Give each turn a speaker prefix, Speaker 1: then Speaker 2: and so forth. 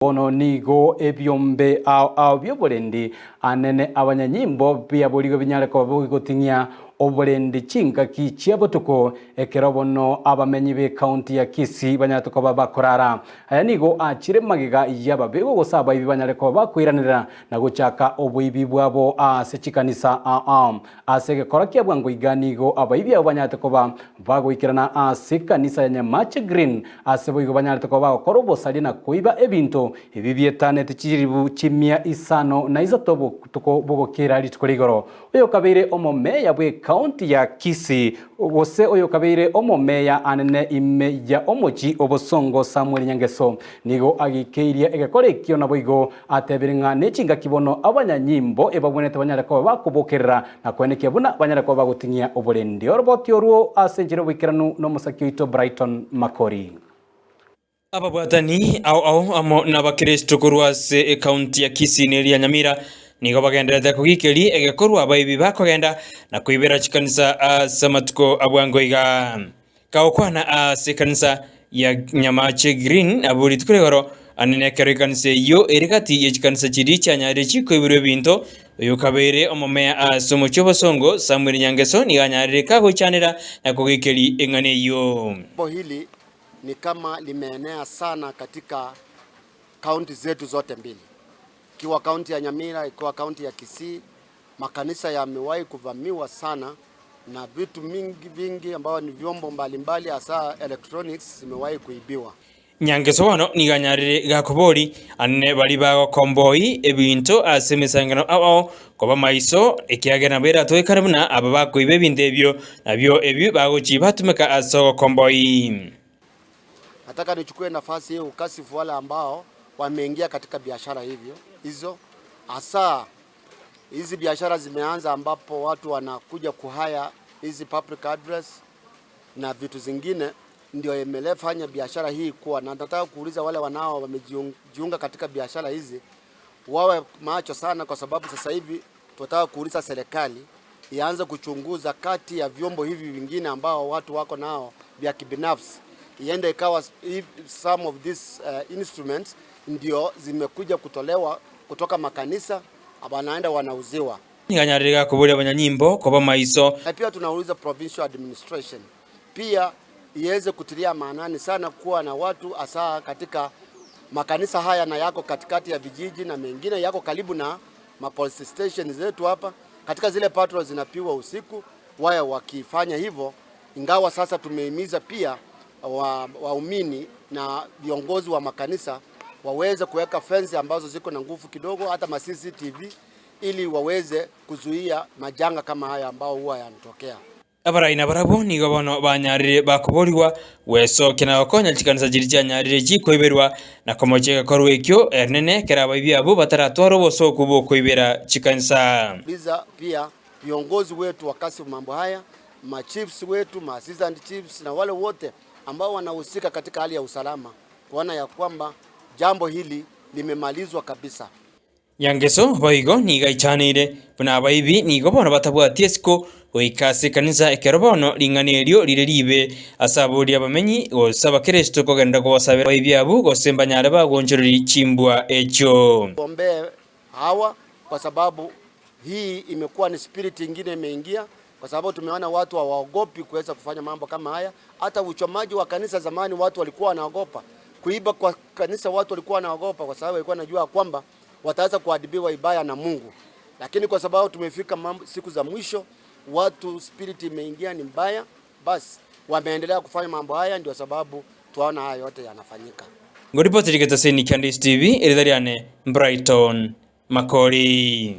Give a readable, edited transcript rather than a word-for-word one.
Speaker 1: Bono nigo ebiombe ao ao bi'oborendi anene abanyanyimbo biaborigwe binyare koba bigoting'ia oborendi chingaki chia botuko, ekero bono abamenyi b'ecounty ya Kisii banyarete koba bakorara. Aya nigo achire magega y'ababegwa gose abaibi banyare koba bakoiranerera na gochaka oboibi bwabo ase chikanisa ao ao. Ase egekora kia bwango iga nigo abaibi abo banyarete koba bagoikerana ase ekanisa ya Nyamache Green ase boigo banyarete koba bagokora obosaria na koiba ebinto ebi bietanete chilifu chimia isano na isato botuko bogokera rituko rigoro. Oyokabeire omomeya bw'ecounty ya Kisii gose oyokabeire omomeya anene ime ya omochi obosongo Samuel Nyangeso nigo agikeirie egekora ekio naboigo Atebire ng'a nechingaki bono abanyanyimbo ebagwenerete banyare koba bakobokerera na koenekia buna banyare koba bagoting'ia oborendi oroboti orwo ase enchera y'oboikeranu nomosaki oito Brighton Makori.
Speaker 2: Ababwatani ao ao amo n'Abakristo korwa ase ekaunti ya Kisii na eria Nyamira nigo bagendererete kogikeria egekorwa abaibi bakogenda na koibera chikanisa ase amatuko a bwango iga. Kagokwana ase ekanisa ya Nyamache Green abwo rituko rigoro, anene ekero ekanisa eyio ere gati ye chikanisa chiria chianyarire chikoiberwa ebinto, oyo okabeire omomea ase omochie obosongo, Samuel Nyangeso nigo anyarire kagoichanera na kogekeria eng'ana eyio.
Speaker 3: Jambo hili ni kama limeenea sana katika kaunti zetu zote mbili, ikiwa kaunti ya Nyamira, ikiwa kaunti ya Kisii, makanisa yamewahi kuvamiwa sana na vitu mingi vingi ambao ni vyombo mbalimbali hasa electronics zimewahi kuibiwa.
Speaker 2: Nyangeso bono nigo anyarire gakobori anene baria bagokomboi ebinto ase emesangano ao ao koba maiso, ekiagera nabo eratoekane buna aba bakoiba ebinto ebio nabio ebio bagochia batumeka ase ogokomboi.
Speaker 3: Nataka nichukue nafasi hii kukasifu wale ambao wameingia katika biashara hivyo hizo hasa Hizi biashara zimeanza ambapo watu wanakuja kuhaya hizi public address na vitu zingine, ndio imelefanya biashara hii kuwa na. Nataka kuuliza wale wanao wamejiunga katika biashara hizi wawe macho sana, kwa sababu sasa hivi tunataka kuuliza serikali ianze kuchunguza kati ya vyombo hivi vingine ambao watu wako nao vya kibinafsi, iende ikawa some of these instruments ndio zimekuja kutolewa kutoka makanisa wanaenda wanauziwa.
Speaker 2: Nigo anyarire gakoboria abanyanyimbo koba maiso.
Speaker 3: Na pia tunauliza provincial administration pia iweze kutilia maanani sana kuwa na watu hasa katika makanisa haya na yako katikati ya vijiji na mengine yako karibu na ma police station zetu hapa, katika zile patrol zinapigwa usiku, waya wakifanya hivyo, ingawa sasa tumehimiza pia waumini na viongozi wa makanisa waweze kuweka fence ambazo ziko na nguvu kidogo, hata ma CCTV ili waweze kuzuia majanga kama haya ambao huwa yanatokea.
Speaker 2: Abarai nabarabwo nigo bono banyarire bakoborigwa gwesokia na gokonya chikanisa chiria chianyarire chikoiberwa na komochia egekorwa ekio ernene ekero abaibi abwo bataratware obosooku bw'okoibera chikanisa.
Speaker 3: Liza pia viongozi wetu wakasi mambo haya, ma chiefs wetu, ma assistant chiefs na wale wote ambao wanahusika katika hali ya usalama kuona ya kwamba jambo hili limemalizwa kabisa.
Speaker 2: Nyangeso boigo nigo aichaneire buna abaibi nigo bono batabwati esiko goika ase ekanisa ekero bono ring'ana erio rire riibe ase aboria abamenyi gose abakeresto kogenda kobasabera abaibi abwo gose mbanyare bagonchoreria chimbwa echio.
Speaker 3: Tuombee hawa kwa sababu hii imekuwa ni spirit ingine imeingia, kwa sababu tumeona watu hawaogopi kuweza kufanya mambo kama haya. Hata uchomaji wa kanisa zamani watu walikuwa wanaogopa kuiba kwa kanisa, watu walikuwa wanaogopa kwa sababu walikuwa wanajua kwamba wataweza kuadibiwa ibaya na Mungu, lakini kwa sababu tumefika mambo, siku za mwisho, watu spirit imeingia ni mbaya, basi wameendelea kufanya mambo haya, ndio sababu tunaona haya yote yanafanyika.
Speaker 2: Ngoripoti Rigetaseni kia Ndisi TV, eritha riane Brighton Makori.